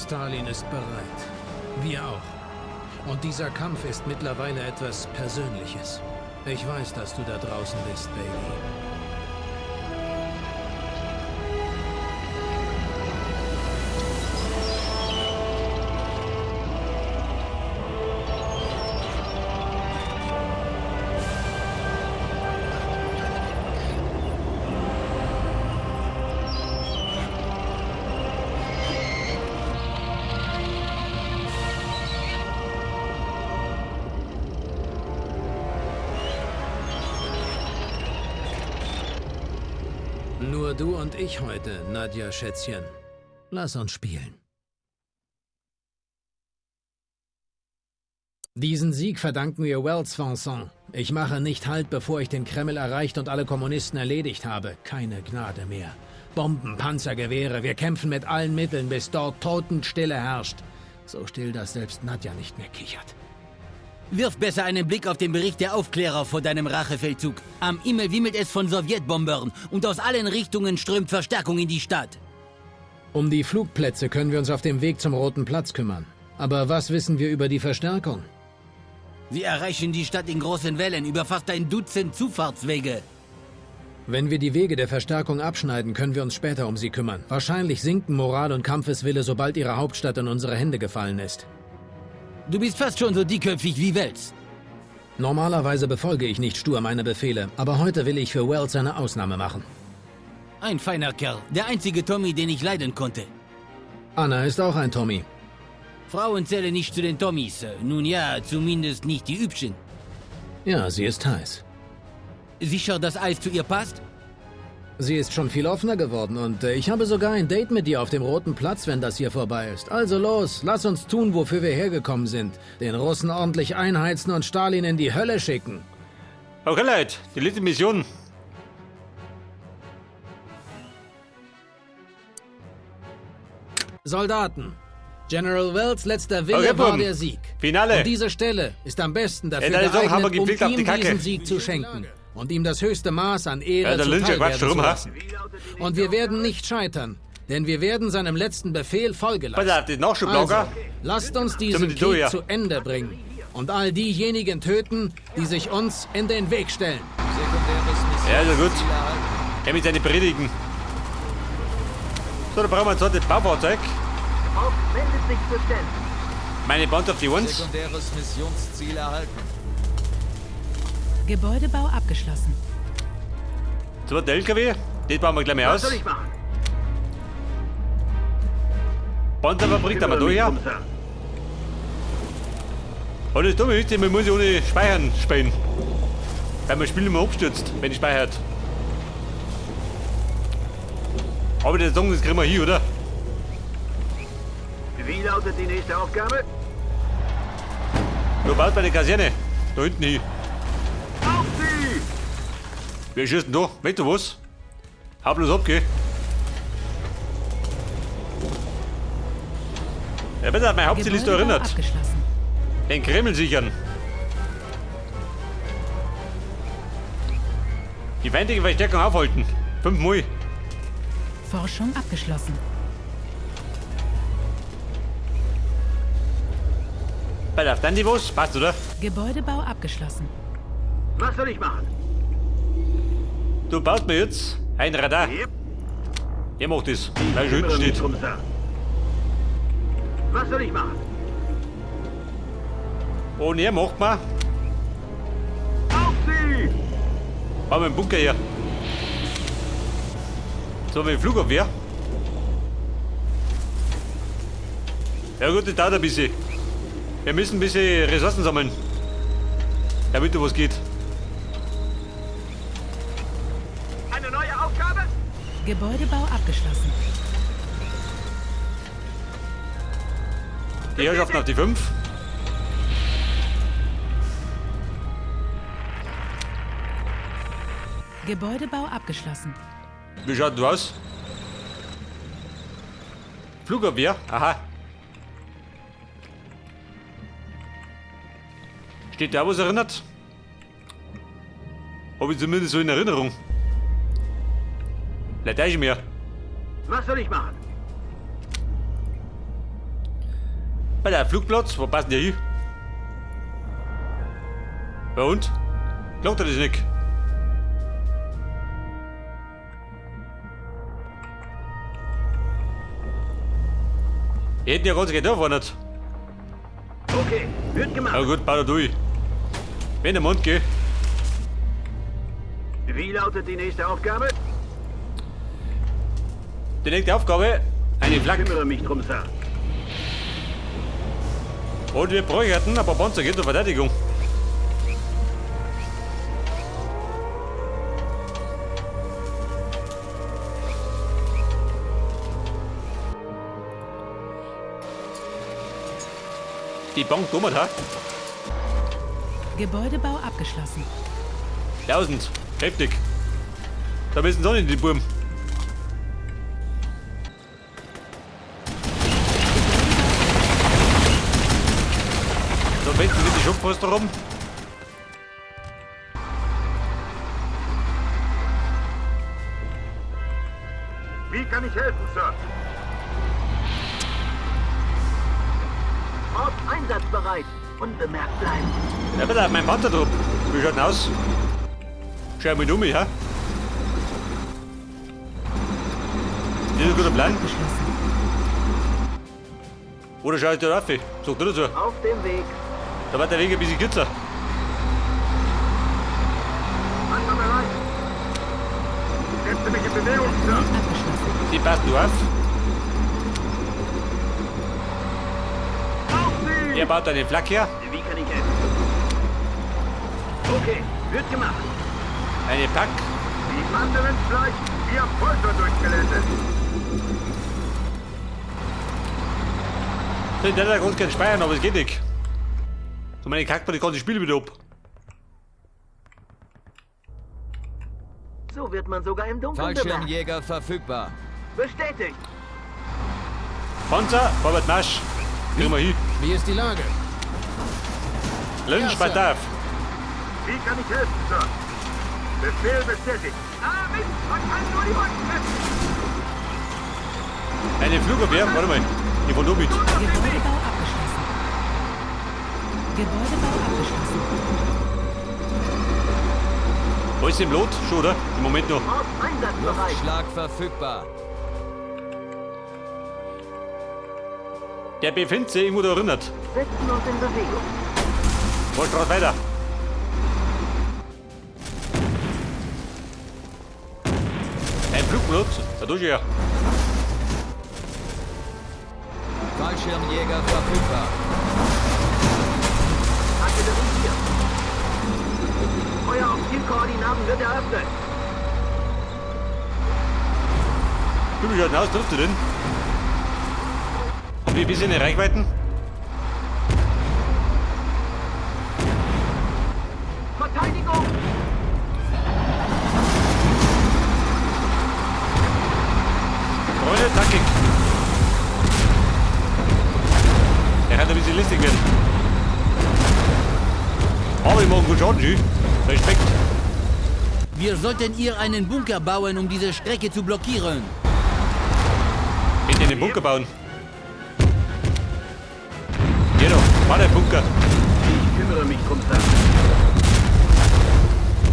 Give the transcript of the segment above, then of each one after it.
Stalin ist bereit. Wir auch. Und dieser Kampf ist mittlerweile etwas Persönliches. Ich weiß, dass du da draußen bist, Baby. Nur du und ich heute, Nadja Schätzchen. Lass uns spielen. Diesen Sieg verdanken wir Wells, Vincent. Ich mache nicht Halt, bevor ich den Kreml erreicht und alle Kommunisten erledigt habe. Keine Gnade mehr. Bomben, Panzer, Gewehre. Wir kämpfen mit allen Mitteln, bis dort Totenstille herrscht. So still, dass selbst Nadja nicht mehr kichert. Wirf besser einen Blick auf den Bericht der Aufklärer vor deinem Rachefeldzug. Am Himmel wimmelt es von Sowjetbombern und aus allen Richtungen strömt Verstärkung in die Stadt. Um die Flugplätze können wir uns auf dem Weg zum Roten Platz kümmern. Aber was wissen wir über die Verstärkung? Sie erreichen die Stadt in großen Wellen über fast ein Dutzend Zufahrtswege. Wenn wir die Wege der Verstärkung abschneiden, können wir uns später um sie kümmern. Wahrscheinlich sinken Moral und Kampfeswille, sobald ihre Hauptstadt in unsere Hände gefallen ist. Du bist fast schon so dickköpfig wie Wells. Normalerweise befolge ich nicht stur meine Befehle, aber heute will ich für Wells eine Ausnahme machen. Ein feiner Kerl, der einzige Tommy, den ich leiden konnte. Anna ist auch ein Tommy. Frauen zählen nicht zu den Tommys. Nun ja, zumindest nicht die Hübschen. Ja, sie ist heiß. Sicher, dass Eis zu ihr passt? Sie ist schon viel offener geworden und ich habe sogar ein Date mit ihr auf dem Roten Platz, wenn das hier vorbei ist. Also los, lass uns tun, wofür wir hergekommen sind. Den Russen ordentlich einheizen und Stalin in die Hölle schicken. Okay, Leute, die letzte Mission. Soldaten, General Wells letzter Wille Okay, war Buben. der Sieg. Finale. Und diese Stelle ist am besten dafür Ja, dann haben wir geeignet, um gepflegt auf die ihm Kacke. diesen Sieg zu schenken und ihm das höchste Maß an Ehre Ja, der Lynch, der zuteil quatscht werden zu rum, ha? lassen. Und wir werden nicht scheitern, denn wir werden seinem letzten Befehl Folge Pass leisten. auf, das Nachschublager. Also, lasst uns diesen Zumindest du, Krieg ja. zu Ende bringen und all diejenigen töten, die sich uns in den Weg stellen. Ja, ist ja gut. Er mit seinen Predigen. So, da brauchen wir ein zweites Baufahrzeug. Meldet sich zur Stelle. Meine Band auf die Ones. Sekundäres Missionsziel erhalten. Gebäudebau abgeschlossen. Zweiter LKW. Das bauen wir gleich mal Was aus. soll ich machen? Panzerfabrik, da wir da her. Kümmere mich drum, Sir. Und das Dumme ist, man muss ja ohne Speichern spielen. Weil mein Spiel immer abstürzt, wenn ich speichert. Aber das Song, das kriegen wir hin, oder? Wie lautet die nächste Aufgabe? Du baust bei der Kaserne. Da hinten hin. Auf sie! Wer schießt denn da? Weißt du was? Hau bloß ab, gell? Ja, bitte, mein Hauptziel ist da Gebäudebau erinnert. abgeschlossen. Den Kreml sichern. Die feindliche Verstärkung aufhalten. 5 Mal. Forschung abgeschlossen. Pass auf, dann die was? Passt, oder? Gebäudebau abgeschlossen. Was soll ich machen? Du baust mir jetzt ein Radar. Yep. Der macht das, weil schon hinten Kümmere mich steht. drum, Sir. Was soll ich machen? Und er macht mal. Auf sie! Bauen wir einen Bunker her. So, mit dem Flugabwehr. Ja gut, das dauert ein bisschen. Wir müssen ein bisschen Ressourcen sammeln. Damit da was geht. Eine neue Aufgabe? Gebäudebau abgeschlossen. Die Herrschaften auf die 5. Gebäudebau abgeschlossen. Wie schaut denn aus? Flugabwehr? Aha. Steht da was erinnert? Hab ich zumindest so in Erinnerung. Vielleicht täusche ich mir. Was soll ich machen? Bei der Flugplatz, wo passen die hin? Ja und? Glaubt er das nicht? Die hätten ja ganz gerne da nicht. Okay, wird gemacht. Na gut, bau da durch. Wenn der Mund geht. Wie lautet die nächste Aufgabe? Die nächste Aufgabe, eine Flak. Ich kümmere mich drum, Sir. Und wir bräuchten ein paar Panzer geht zur Verteidigung. Die Bank dummert, ha? Gebäudebau abgeschlossen. 1000. Heftig. Da müssen sie auch nicht in die Burm. So, wenden wir die Schubposter rum. Wie kann ich helfen, Sir? Ort einsatzbereit. Unbemerkt bleiben. Ja, bitte, mein Panzertrupp. Wie schaut denn aus? Schau mal um mich, ha? Das ist ein guter Plan. Oder schau ich da rauf? Sag du dazu. Auf dem Weg. Da wird der Weg ein bisschen kürzer. Anbereit. Setze mich in Bewegung, Sir. Die passen nur auf. Er baut einen Flak her. Wie kann ich helfen? Okay, wird gemacht. Eine Pack. Die anderen schleichen wir Folter durchs Gelände. So, ich hätte ganz gerne speichern, aber es geht nicht. So, meine kackt mir die ganze Spiele wieder ab. So wird man sogar im Dunkeln Fallschirmjäger verfügbar. Bestätigt. Panzer, Vorwärts Marsch. Kriegen wir hin. Wie ist die Lage? Lynch, Ja, ja, auf. Wie kann ich helfen, Sir? Befehl bestätigt. Ah, Mist, man kann nur die Wolken treffen. Eine Flugabwehr, warte mal. Ich fahr nur mit. Gebäudebau abgeschlossen. Gebäudebau abgeschlossen. Alles im Lot, schon, oder? Im Moment noch. Luftschlag verfügbar. Der befindet sich irgendwo da erinnert. Setzen uns in Bewegung. Wollt weiter. Ein Flugpilot, da tue ich ja. Fallschirmjäger verfügbar. Artillerie hier. Feuer auf Zielkoordinaten wird eröffnet. Du, wie schaut denn aus? Triffst du den? Haben die ein bisschen eine Reichweiten? Verteidigung! Freunde, Taktik. Der kann ein bisschen listig werden. Aber die machen gut Schaden, schön. Respekt. Wir sollten ihr einen Bunker bauen, um diese Strecke zu blockieren. Bitte einen Bunker bauen. Geh doch, war der Bunker. Ich kümmere mich drum, Sir.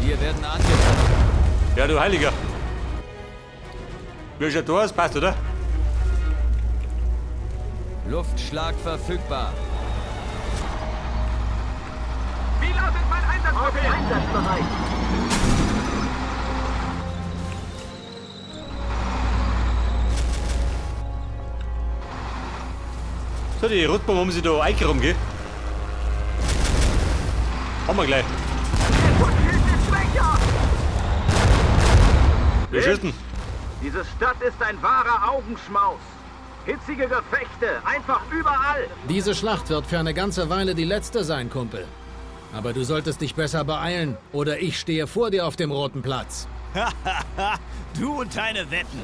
Wir werden angegriffen. Ja, du Heiliger. Wie schaut da aus? Passt, oder? Luftschlag verfügbar. Wie lautet mein Einsatzbefehl? Einsatzbereit. So, die Rotbaum haben sie da eingeräumt, gell? Haben wir gleich. Wir schießen. Diese Stadt ist ein wahrer Augenschmaus. Hitzige Gefechte, einfach überall. Diese Schlacht wird für eine ganze Weile die letzte sein, Kumpel. Aber du solltest dich besser beeilen, oder ich stehe vor dir auf dem roten Platz. Du und deine Wetten.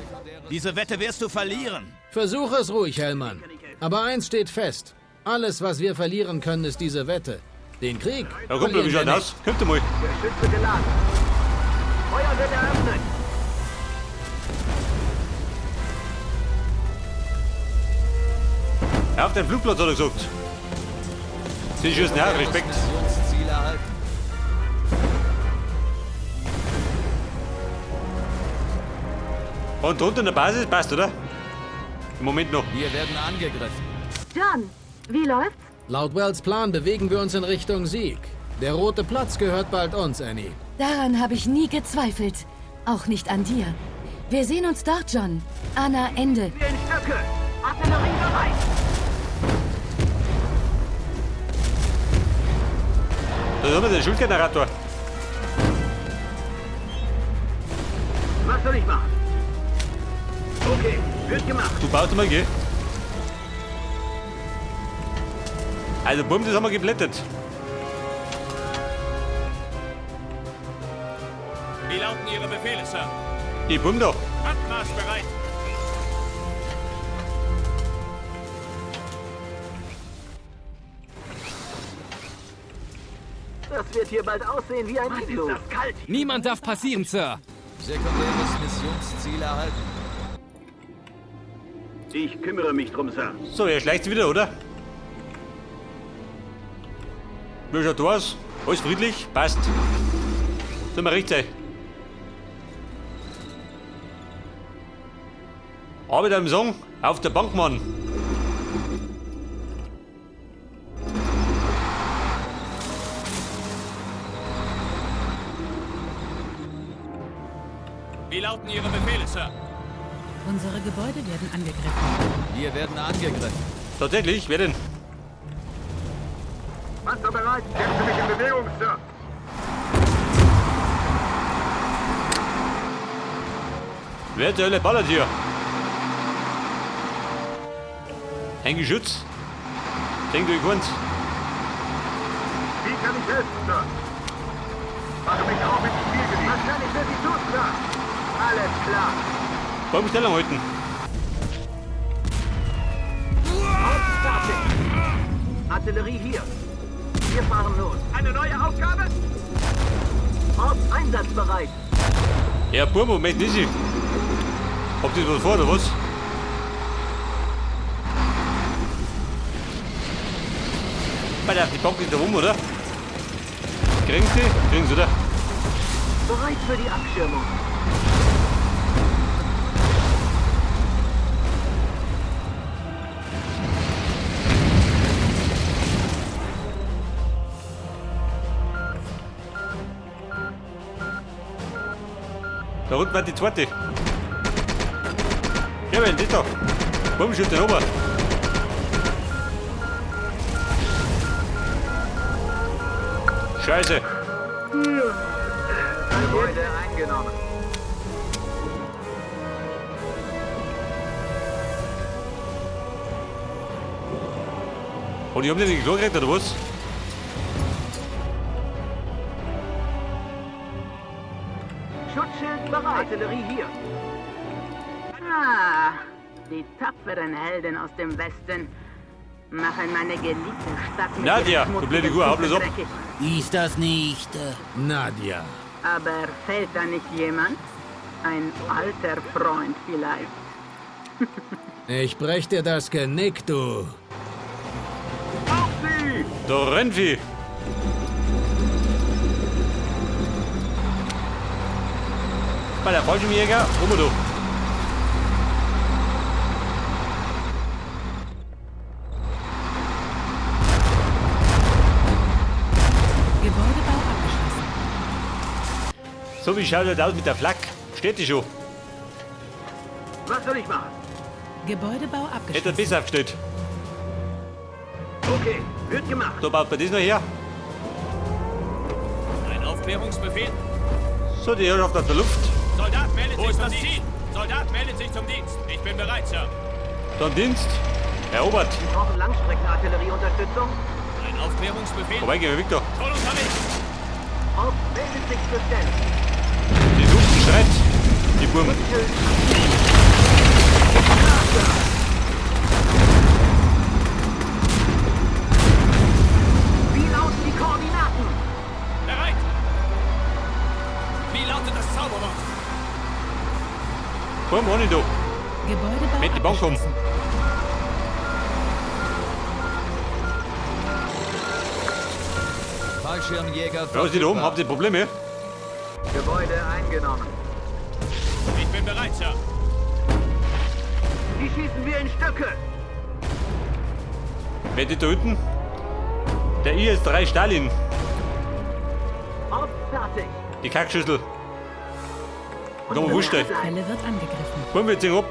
Diese Wette wirst du verlieren. Versuch es ruhig, Hellmann. Aber eins steht fest. Alles, was wir verlieren können, ist diese Wette. Den Krieg. Ja, Kumpel, wie verlieren schaut wir aus? Kommt mal. Geschütze geladen. Feuer wird eröffnet. Auf den Flugplatz hat er gesagt. Sie schießen ja, Respekt. Missionsziel erhalten. Und drunter in der Basis passt, oder? Im Moment noch. Wir werden angegriffen. John, wie läuft's? Laut Wells Plan bewegen wir uns in Richtung Sieg. Der Rote Platz gehört bald uns, Annie. Daran habe ich nie gezweifelt. Auch nicht an dir. Wir sehen uns dort, John. Anna, Ende. Wir in Stücke. Artillerie bereit. Da haben wir den Schildgenerator. Was soll ich machen? Okay, wird gemacht. Du baust mal, gell? Also, bumm, das haben wir geblättert. Wie lauten Ihre Befehle, Sir? Die Bumm da. Abmarsch bereit. Das wird hier bald aussehen wie ein Iglu. Ist das kalt? Niemand darf passieren, Sir. Sekundäres Missionsziel erhalten. Ich kümmere mich drum, Sir. So, er schleicht wieder, oder? Wie schaut aus? Alles friedlich? Passt. Soll mal recht sein. Arbeit am Song auf der Bank, Mann. Wie lauten Ihre Befehle, Sir? Unsere Gebäude werden angegriffen. Wir werden angegriffen. Tatsächlich? Wer denn? Panzer bereit. Setze mich in Bewegung, Sir. Wer zur Hölle ballert hier? Ein Geschütz? Denk du, ich kann's. Wie kann ich helfen, Sir? Mache mich auf ins Spielgebiet. Was kann ich für Sie tun, Sir? Alles klar. Baumstellung halten. Und fertig. Artillerie hier. Wir fahren los. Eine neue Aufgabe? Ort einsatzbereit. Ja, Bub, Moment, ist sie? Habt ihr was vor, oder was? Bei der, die Bank ist da rum, oder? Kriegen sie? Kriegen sie, oder? Bereit für die Abschirmung. Da unten war die zweite. Ja, wenn, das da. Bumm, schießt den oben. Scheiße. Gebäude eingenommen. Und die haben den nicht klar gekriegt, oder was? Schutzschild bereit. Artillerie hier. Ah, die tapferen Helden aus dem Westen machen meine geliebte Stadt mit Nadja, ihrem du blöde Kuh, hau bloß ab. dreckig. Ist das nicht... Nadja. Aber fehlt da nicht jemand? Ein alter Freund vielleicht. Ich brech dir das Genick, du. Auf sie! Da Rennvieh. Bei der Fallschirmjäger, oben da. Gebäudebau abgeschlossen. So, wie schaut das aus mit der Flak? Steht die schon? Was soll ich machen? Gebäudebau Hätte abgeschlossen. besser aufgestellt. Okay, wird gemacht. Da baut man das noch her. Ein Aufklärungsbefehl? So, die Herrschaft aus der Luft. Soldat meldet sich zum Dienst. Soldat meldet sich zum Dienst. Ich bin bereit, Sir. Dann Dienst. Erobert. Sie brauchen Langstreckenartillerieunterstützung. Ein Aufklärungsbefehl? Vorbei, gehen wir Victor. Voll unterwegs. Ort meldet sich zur Stelle. Die Luft schreit. Die Burm. Wie lauten die Koordinaten? Bereit. Wie lautet das Zauberwort? Burm, ohne da. Gebäudebau Mit die Bank um. abgeschlossen. Fallschirmjäger Ja, was ist da oben? Habt ihr Probleme? Gebäude eingenommen. Ich bin bereit, Sir. Die schießen wir in Stücke. Wer die da unten? Der IS-3 Stalin. Auf, fertig. Die Kackschüssel. Komm, wurscht euch. Quelle wird angegriffen. Komm, wir ziehen ab.